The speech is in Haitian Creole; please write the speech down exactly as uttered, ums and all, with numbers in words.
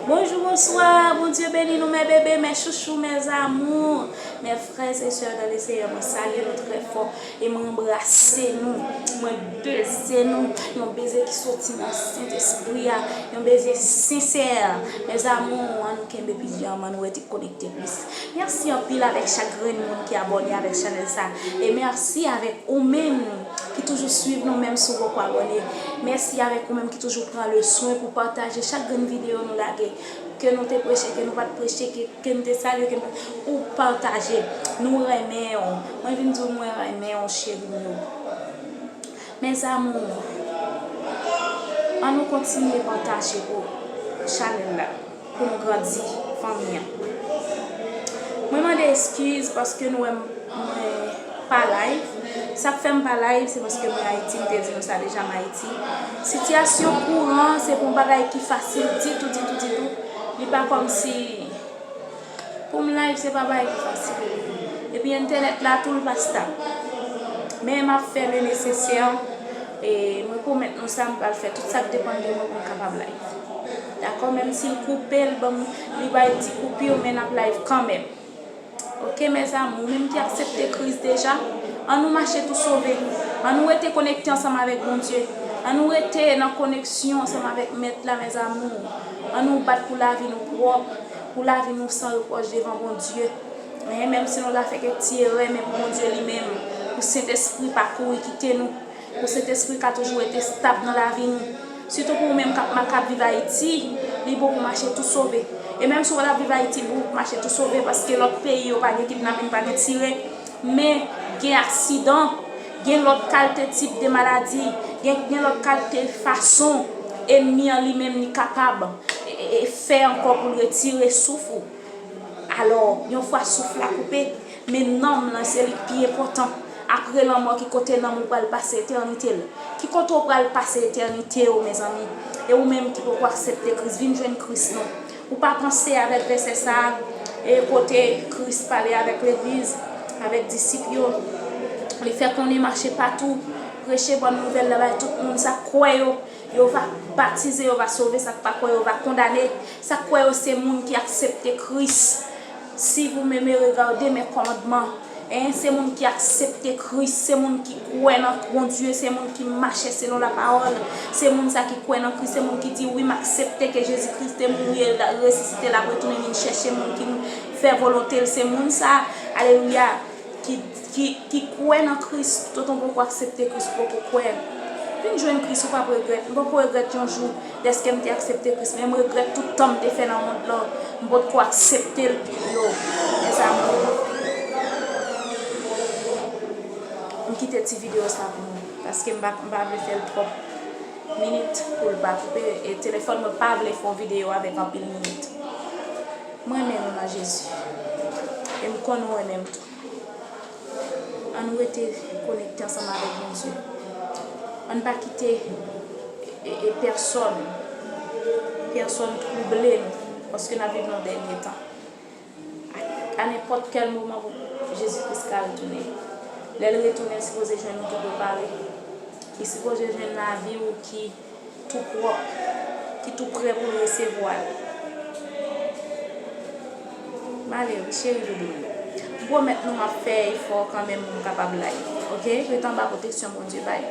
Bonjou, bonswa, Bondye beni nou, mè bebe, mè chouchou, mè zamou, mè frè e sè dan le Seyè, mwen salye nou trè fò e mwen anbrase nou, mwen beze nou, yon beze ki soti nan Sentespri a, yon beze sensè. Mè zamou, ann nou kenbe pi djanm, ann nou rete konekte plis. Mèsi anpil avèk chak grenn moun ki abòne avèk chanèl sa, e mèsi avèk ou menm ki toujou swiv nou, menm si w poko abòne. Mèsi avèk ou menm ki toujou pran le swen pou pataje chak grenn videyo nou lage, ke nou te preche, ke nou pa t preche, ke, ke nou te salye, ke nou pa t, ou pataje. Nou renmen w. Mwen vin di w mwen renmen w, cheri m yo. Mè zamou, ann nou kontinye pataje pou chanèl la, pou nou grandi fanmi an. Mwen mande eskiz paske nou wè m, mwen pa live. Sa k fè m pa live, se paske mwen Ayiti, m te di nou sa deja, m Ayiti. Sitiyasyon kouran, se pa yon bagay ki fasil ditou, ditou, ditou. Li pa kòmsi pou m live, se pa bagay ki fasil. Epi entènèt la tou, l pa stab. Men m ap fè le nesesè, e mwen pwomèt nou sa, m pral fè tout sa k depann de mwen pou m kapab live. Dakò, menm si l koupe, l ban m, li bay ti koupi, men n ap live kanmenm. Oke, mè zamou, ou menm ki aksepte Kris deja, ann nou mache tou sove. Ann nou rete konekte ansanm avèk Bondye. Ann nou rete nan koneksyon ansanm avèk Mèt la, mè zamou. Ann nou bat pou lavi nou pwòp, pou lavi nou san repwòch devan Bondye. Enhen, menm si nou ta fè kèk ti erè, men pou Bondye li menm, pou Sentespri pa kouri kite nou, pou Sentespri ka toujou rete stab nan lavi nou. Sitou pou ou menm k ap ma-, k ap viv Ayiti, li bon pou mache tou sove. E menm si w pa t ap viv Ayiti, li bon pou mache tou sove, paske lòt peyi yo pa gen kidnapin, pa gen tire, men gen aksidan, gen lòt kalte tip de maladi, gen, gen lòt kalte fason enmi an li menm li kapab, e, e, e fè ankò pou l retire souf ou. Alò, yon fwa souf la koupe, men nanm lan se li k pi enpòtan. Apre lanmò, ki kote nanm ou pral pase etènite l? Ki kote w pral pase etènite w, mezanmi? E ou menm ki poko aksepte Kris, vin jwenn Kris non. Ou pa panse avèk vèsè sa a, e kote Kris pale avèk legliz, avèk disip yo? Li fè konnen mache patou, preche bòn nouvèl la bay tout moun, sa k kwè yo, yo va batize, yo va sove, sa k pa kwè yo va kondane. Sa k kwè yo se moun ki aksepte Kris. Si vous m'aimez, regardez mes commandements. En, se moun ki aksepte Kris, se moun ki kwè nan Bondye, se moun ki mache selon lapawòl, se moun sa ki kwè nan Kris, se moun ki di, wi, m aksepte ke Jezi Kris te mouri, e l resisite, l ap retounen vin chèche moun ki fè volonte l, se moun sa, alelouya, ki, ki, ki kwè nan Kris. Tonton poko aksepte Kris, poko kwè. Vin jwenn Kris, ou p ap regrèt. M poko regrèt yon jou dèske m te aksepte Kris, men m regrèt tout tan m te fè nan mond lan, m potko aksepte l. Yo, mezanmi, m kite ti videyo sa pou nou, paske m pa, m pa vle fè l twòp minit pou l pa koupe, e telefòn mwen pa vle fè yon videyo avèk anpil minit. M renmen nou nan Jezi, e m konn ou renmen m tou. Ann nou rete konekte ansanm avèk Bondye. Ann pa kite, e, e, pèsòn, pèsòn twouble nou, paske n ap viv nan dènye tan. A, a nenpòt kèl moman, Jezi Kris ka retounen. Lè l retounen, l sipoze jwenn nou tou prepare. Li sipoze jwenn lavi w ki tou pwòp, ki tou prè pou l resevwa l. M ale wi, cheri doudou m yo. M pwomèt nou m ap fè efò kanmenm pou m kapab live, oke? Ret anba pwoteksyon Bondye bay.